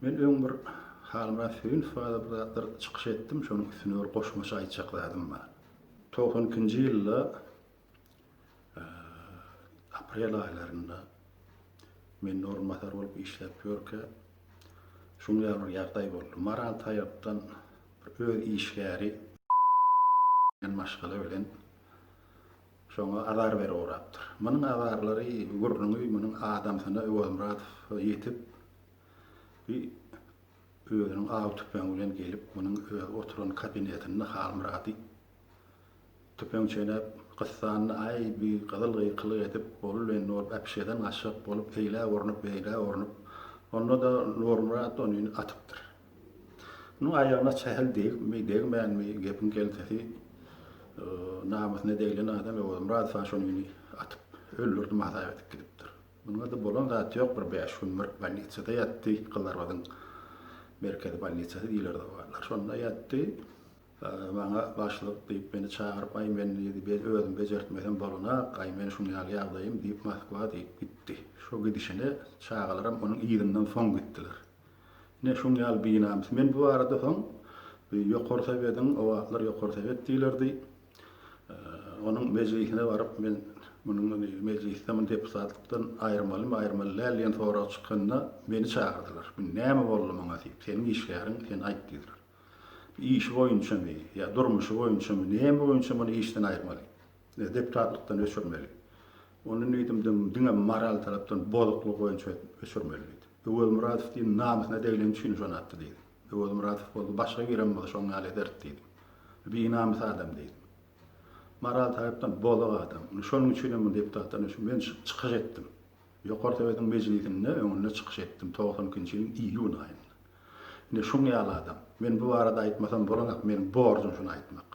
Men öň bir Halmyrat Söýünow barada bir zatlar çykyş etdim, şonuň üstüne bir goşmaça aýtjak zadym bar. 92-nji ýylda aprel aýlarynda men orunbasar bolup işläp ýörkä şuň ýaly bir ýagdaý boldy. Maral tarapdan bir öz işgäri maşgala bilen şoňa azar berip ugrapdyr. Munuň azarlary, gürrüňi munuň adamsyna Öwezmyradowa ýetip, bir özüniň aw tüpeňi bilen gelip, munuň özi oturan kabinetinde Halmyrady tüpeň çenäp, gyssanda, aý, bi gyzyl gykylyk edip, bolubilende bolup, äpişgeden gaçjak bolup, eýläk urnup, beýläk urnup, onda-da Nurmyrat ony atypdyr. Munuň aýagyna sähel degipmi, degmänmi, gepiň keltesi, namysyna deglen adam Öwezmyradow-a şony atyp öldürdim hasap edip gidipdir. Munuňa-da bolan zat ýok, bir bäş gün bir bolnisada ýatdy, Gyzlarbadyň merkezi bolnisasy diýlerdi o wagtlar, şonda ýatdy. Maňa başlyk diýip meni çagyryp, aý men diýdi, özüm bejertmesem bolanak, aý men şuň ýaly ýagdaýym diýip Moskwa diýip gitdi. Şo gidişine çagalaram onuň yzyndan soň gitdiler. Ine şuň ýaly binamys. Men bu barada soň bu Ýokary Sowediň, o wagtlar Ýokary Sowet diýlerdi, onuň mejlisine baryp men munuň mejlisde muny deputatlykdan aýyrmalymy, aýyrmaly däl diýen sorag çykanda meni çagyrdylar. Bu näme boldy muňa diýip, seniň işgäriň, sen aýt diýdiler. Bu işi boýunçamy ýa durmuşy boýunçamy, näme boýunça muny işden aýyrmaly, deputatlykdan öçürmeli. Ony diýdim, diňe moral tarapdan bozuklygy boýunça öçürmeli diýdim. Öwezmyradow diýdim, namysyna degileni üçin şony atdy diýdim. Öwezmyradow boldy, başga birem bolsa şoň ýaly ederdi diýdim. Binamys adam diýdim. Moral tarapdan bozuk adam. Şonuň üçin hem muny deputatdan öçür. Men çykyş etdim. Ýokary Sowetiň mejlisinde öňünde çykyş etdim 92-nji ýylyň iýun aýynda. Ine şuň ýaly adam. Men bu barada aýtmasam bolanak, meniň borjum şuny aýtmak.